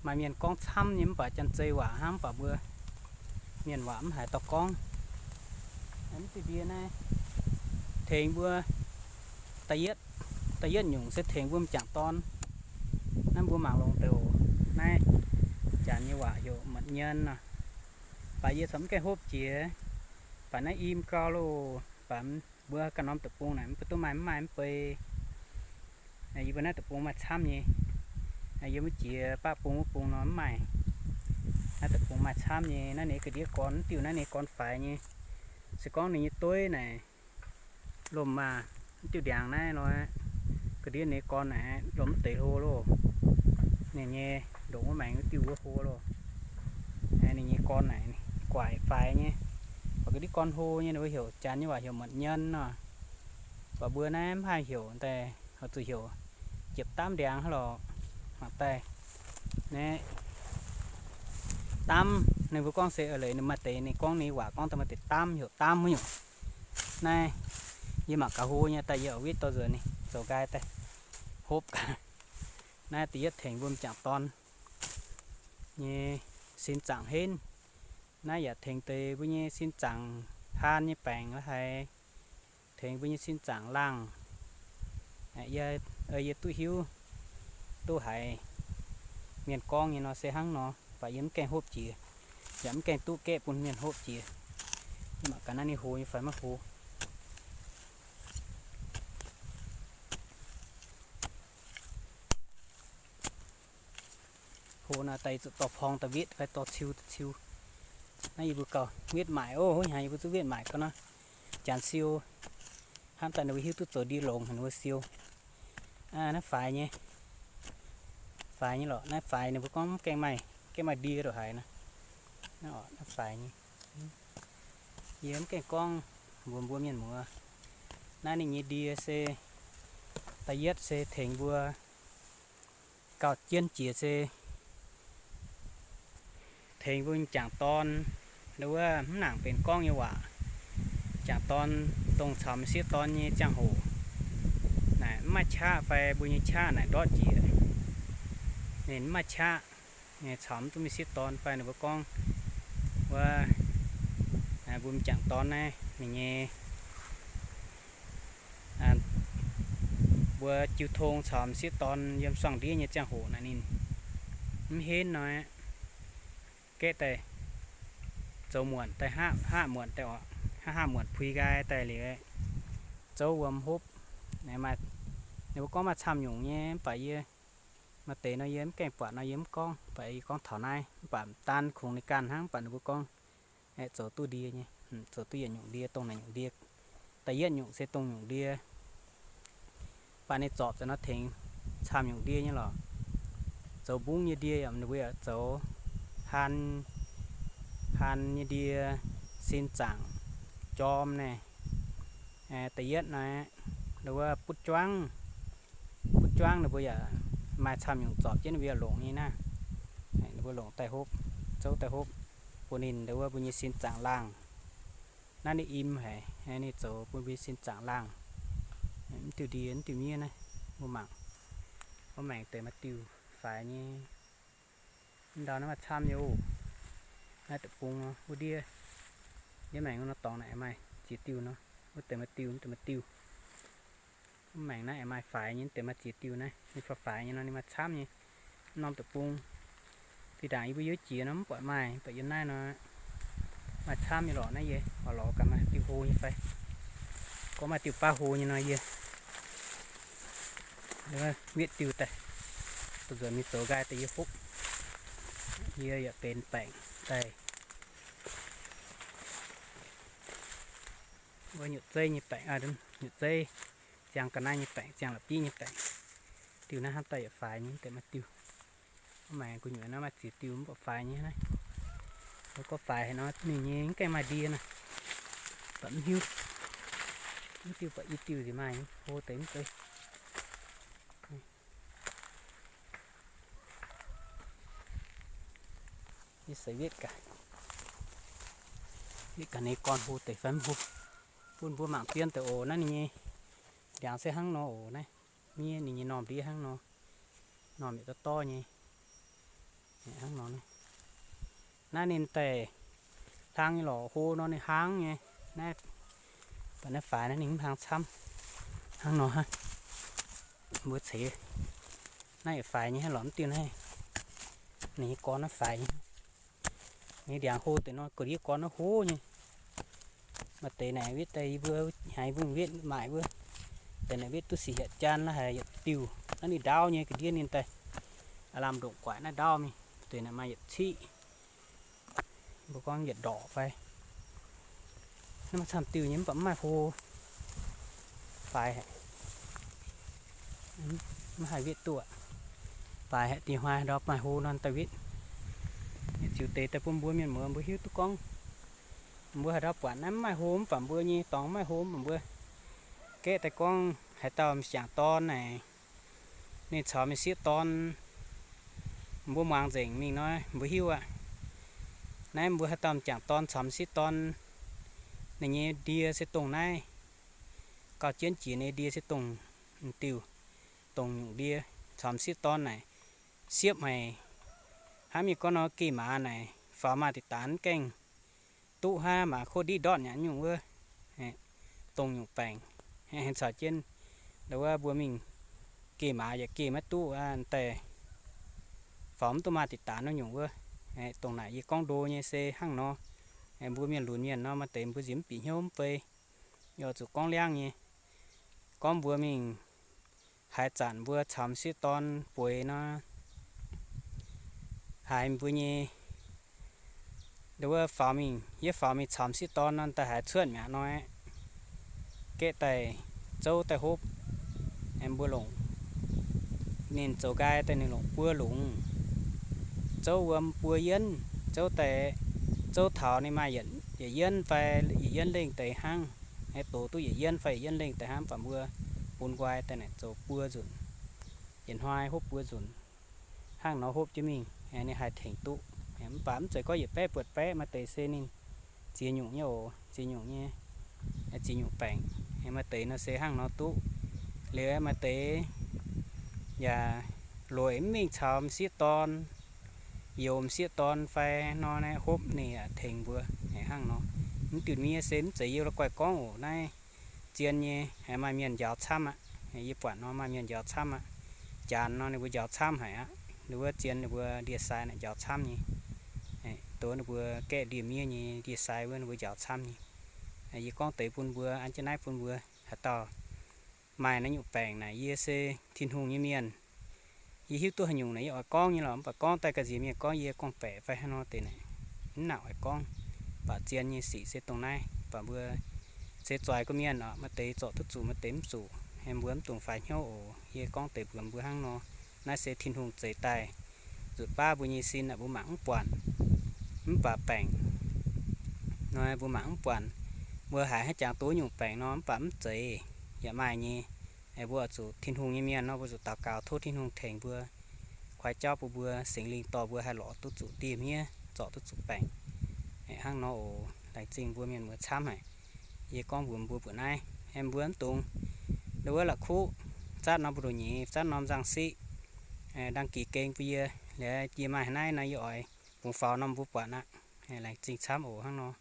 maaih mienh gorngv camv nyei mv baac janx-zei waac hnangv, mv baac mbuo mienh waac mv haiz dorh gorngv. Mv diuh ndie naaiv tengx mbuo da'yietv, da'yietv nyungc se tengx mbuo m'jangc dorn. Naaiv mbuo mangc longx deix oc. Naaiv janx nyei waac heuc motv nyen nor. Baac yie corc mv gaengh hopv jiex. Baac naaiv i gau loh, baac mbuo ganh norm deic-bung naaic mv baac duqv maaih mv maaih mv bei. Yie mbuo naaiv deic-bung maaih camv nyei. Yie mbuo jiex baav bung wuov bung nor mv maaih. Naaiv deic-bung maaih camv nyei. Naaiv ninh ga'ndiev gorn, mv diuh naaiv ninh gorn faix nyei. Se gorngv ninh nyei dueiv naaic lomh maah, mv diuh ndiangx naaiv nor, ga'ndiev ninh gorn naaic lomh mv deix hlo loh. Ninh nyei ndongc wuov maengx mv diuh wuov hlo loh. Ninh nyei gorn naaic guaaic faix nyei. Baac ga'ndiev gorn hlo nyei, ninh mbuo heuc, janx nyei waac heuc motv nyen nor. Baac mbuo naaiv mv haih heuc daaih, oix zuqc heuc jiepc damv ndiangx hnangv lorqc. Mangc daaih naaiv damv, ninh mbuo gorngv se leiz ninh maaih deix ninh gorngv ninh waac gorngv daaih maaih deix damv, heuc damv nyungc. Naaiv yie mangc gaax hlo nyei, daaih yie oix wetv dorh nzuonx ninh zoux nqaai daaih hopv gaax. Naaiv da'yietv tengx mbuo m'jangc dorn nyei sin zaangc henv. Naaiv yaac tengx deix mbuo nyei sin zaangc haan nyei baengc la'haiz, tengx mbuo nyei sin zaangc laangh. Yie duqv hiuv, duqv haiz mienh gorngv nyei nor se hnangv nor, baac yie mv gaengh hopv jiex, yaac mv gaengh duqv gaeqv bun mienh hopv jiex. Mangc gaax naaiv ninh hlo nyei fai maiv hlo. Hlo naaic daaih zuqc dorh porng daaih wetv fai dorh ciu daaih ciu. Naaiv yie mbuo gauh wetv maaic oc, hnyangx yie mbuo zuqc wetv maaic gau nor. Janx siou hnamv daaih ninh mbuo hiuv duqv zoux ndie longx haic ninh mbuo siou. Naaiv faix nyei, faix nyei lorqc. Naaiv faix ninh mbuo gorngv mv gaengh maaih, gaengh maaih ndie ndongc haaix nor. Naaiv faix nyei. Yie mv gaengh gorngv mbuox mbuo mienh muoz. Naaiv ninh nyei ndie se da'yietv se tengx mbuo gauh jienv jiex se tengx mbuo m'jangc dorn, nduov wuov mv nangc benx gorngv nyei waac. M'jangc dorn dongh caux m'sieqv dorn nyei ziangh hoc naaic mv maaih qaqv fai mbuo nyei qaqv naaic ndortv njiec, ninh mv maaih qaqv, caux mv duqv m'sieqv dorn fai ninh mbuo gorngv wuov, mbuo m'jangc dorn naaiv ninh nyei mbuo jiu tong caux m'sieqv dorn yiem suangx ndiev nyei ziangh hoc naaic ninh mv henv nor, gaeqv daaih zoux muonc daaih, haav muonc daaih oc, haav muonc puix nqaai daaih liuz, zouv wuom hopv. Ninh mbuo gorngv maaih camv nyungc nyei, mv baac yie maaih deix nor yie mv gaengh buatc nor yie mv gorngv, mv baac yie gorngv taux naaiv. Mv baac daan kungx ninh ganh hnangv, mv baac ninh mbuo gorngv aeqv, zoux duqv ndie nyei, zoux duqv yietc nyungc ndie, dongh naaic nyungc ndie. Da'yietv nyungc se dongh nyungc ndie, mv baac ninh zorpc daaih nor tengx camv nyungc ndie nyei lorqc. Zoux mbungv nyei ndie yaac ninh mbuo yaac zoux, haan, haan nyei ndie, sin zaangc, jorm naaic. Da'yietv naaiv, nduov wuov butv juangv, butv juangv ninh mbuo yaac maaih camv nyungc zorpc jienv ninh mbuo yaac longc nyei naaiv. Ninh mbuo longc daaih hopv, zouv daaih hopv, bun ninh nduov wuov mbuo nyei sin zaangc laangh. Naaiv ninh im haic, ninh zoux bun mbuo nyei sin zaangc laangh. Mv diuh ndie, mv diuh miev naaiv, mbuo mangc, mbuo maengc deix maaih diuh faix nyei. Mv ndau naaiv maaih camv nyei oc. Naaiv deic-bung nor, wuov ndiev, ndiev maengx nor dorngx naaic maaih ziex diuh nor, wuov deix maaih diuh, mv deix maaih diuh. Mv maengx naaiv aengx maaih faix nyei, mv deix maaih ziex diuh naaiv. Ninh faix faix nyei nor ninh maaih camv nyei. Norm deic-bung fih ndaangc yie mbuo yiem jiex nor mv buatc maaih, buatc yiem naaiv nor maaih camv nyei lorqc. Naaiv yie oix lorz gaax maaih diuh hlo nyei fai, gorngv maaih diuh baav hlo nyei nor yie wetv diuh daaih, nzuonx mingh zoux nqaai daaih yie hopv. Yie yaac benx baengc daaih. Wuov nyutc zeiv nyei baengc, nyutc zeiv, ziangh ga'naaiv nyei baengc, ziangh la'bieiv nyei baengc. Diuh naaiv hnangv daaih yaac faix nyei, mv deix maaih diuh. Mv maengx gu'nyuoz naaiv maaih ziex diuh mv baac faix nyei naaiv. Gorngv faix haic nor ninh nyei mv gaengh maaih ndie naaiv. Baac mv hiuv, mv diuh baac i diuh nziex maaih nyei, hlo deix mv zeiz. Yie se wetv gaax, wetv gaax ninh gorn hlo deix fai mv hlo, bun mbuo mangc zien deix oc. Naaiv ninh nyei ndiangx se hnangv nor oc. Naaiv miev ninh nyei normh ndiev hnangv nor, normh yietc dorv dorv nyei. Hnangv nor, naaiv ninh daaih hlang nyei lorqc, hlo nor ninh hlang nyei. Naaiv, baac naaiv faix naaiv ninh mv hlang camv. Hnangv nor, mbuo ceix naaiv yietc faix nyei lorqc, mv diuh naaiv, ninh nyei gorn naaiv faix nyei. Ninh ndiangx hlo deix nor, ga'ndiev gorn naaiv hlo nyei. Maaih deix naaic wetv daaih yie mbuo haiz mbuo wetv maaic wuov, deix naaic wetv duqv sic hietc jaan la'haic yietc diuh, naaiv ninh ndaauv nyei ga'ndiev ninh daaih, aav lamh ndongc guaaic naaiv ndaauv mingh. Deix naaic maaih yietc ciqv, mbuo gorngv yietc ndorqc fai, naaiv maaih camv diuh nyei mv baac mv maaih hlo. Faix, mv haih wetv duqv aqv. Faix haih dingh hnoi haaix ndau maaih hlo nor daaih wetv. Ziux deix daaih bun mbuo mienh muoz mbuo hiuv duqv gorngv, mbuo haaix ndau buatc naaiv mv maaih hlo mv baac mbuo nyei dorngx mv maaih hlo mv baac mbuo gaeqv daaih gorngv haaix dauh m'jangc dorn naaic, ninh caux m'sieqv dorn, mbuo muangx nzengc mingh nor mbuo hiuv aqv. Naaiv mbuo haaix dauh m'jangc dorn caux m'sieqv dorn, ninh nyei ndie se dongh naaiv, gauh jienv jiex nyei ndie se dongh m'diuh, dongh nyungc ndie caux m'sieqv dorn naaic, siepv haic. Hnangv mienh gorngv nor, geh maaz naaic faaux maaih diqc daanz gaengh duqv hnangv maaz kov ndiqv ndortv nyei nyungc wuov, dongh nyungc baengc. Caux jienv ndau wuov mbuo mingh geh maaz yaac geh maiv duqv daaih, faaux mv duqv maaih diqc daanz nor nyungc wuov. Dongh naaic yie gorngv ndo nyei se hnangv nor. Mbuo mienh lunx mienh nor maaih deix mbuo nziex mv bieqc hnyouv mv bei, yaac zuqc gorngv liangv nyei. Gorngv mbuo mingh haaix zanc mbuo caux m'sieqv dorn bueix nor, haiz mbuo nyei, ndau wuov faaux mingh, yie faaux mingh caux m'sieqv dorn nor daaih haiz cuotv mi'aqv nor, gaeqv daaih zouv daaih hopv, mbuo longc, ninh zoux nqaai daaih ninh longc buo longc, zouv wuom buo yienv, zouv daaih, zouv taux ninh maaih yietc yienv fai yietc yienv lengh deix hnangv, dox duqv yietc yienv fai yietc yienv lengh deix hnangv, mv baac mbuo bun nqoi daaih naaic zoux buo nzunc, yietc hnoi hopv buo nzunc. Hnangv nor hopv jienv mingh, ninh haih tengx duqv. Mv baac mv zeiz gorngv yietc baeqv buatc baeqv, maaih deix se ninh ziex nyungc nyei oc, ziex nyungc nyei, ziex nyungc baengc. Maaih deix nor se hnangv nor duqv. Liuz maaih deix yaac lueic mv mingh caux m'sieqv dorn, youx m'sieqv dorn fai nor naaiv hopv ninh yaac tengx mbuo hnangv nor. Mv diuh miev se mv zeiz yie la'guaih gorngv oc. Naaiv zien nyei, maaih mienh njaaux camv aqv. Yie buatc nor maaih mienh njaaux camv aqv. Janx nor ninh mbuo njaaux camv haic aqv. Ninh wuov zien ninh mbuo ndie-sai naaic njaaux camv nyei. Dongh ninh mbuo gaeqv ndie-miev nyei ndie-sai wuov ninh mbuo njaaux camv nyei. Yie gorngv deix bun mbuo, an jienv naaiv bun mbuo haaix dauh maaih naaiv nyungc baengc naaic, yie se Tin-Hungh nyei mienh. Yie hiuv duqv haaix nyungc naaic yie oix gorngv nyei lorqc, mv baac gorngv daaih ga'nziex mienh gorngv yie gorngv-baeqc fai hnangv nor deix naaic, mv nangc oix gorngv. Mv baac zien nyei sic se dongh naaiv, mv baac mbuo se zoih gu mienh oc, maaih deix zorc duqv zuqc, maaih deix mv zuqc. Mbuo mv dungx faix hnyouv oc. Yie gorngv deix mbuox mbuo hnangv nor, naaiv se Tin-Hungh zeix daaih nzutc baav mbuo nyei sin aqv, mbuo mangc mv buatc. Mv baac baengc nor mbuo mangc mv buatc. Mbuo haiz haaix jangx duqv nyungc baengc nor, mv baac mv zeiz, yaac maaih nyei. Mbuo oix zuqc Tin-Hungh nyei mienh nor, mbuo zuqc daux gaux tov Tin-Hungh tengx mbuo, kuaaiv jauv bun mbuo, Singx Lingh dorh mbuo haih lorz duqv zuqc ndie-miev, zorc duqv zuqc baengc. Hnangv nor oc. Laengz zingh mbuo mienh muoz camv haic. Yie gorngv mbuox mbuo mbuoqc naaiv, mbuo mv dungx, ndau wuov la'kuqv zatv norm buoz-ndoqv nyeiz, zatv norm nzangc-siqv, đăng ký kênh bun yie. Liuz yie maaih haaix naaiv nor yie oix bungx faaux norm mbuo buatc aqv. Laengz zingh camv oc. Hnangv nor.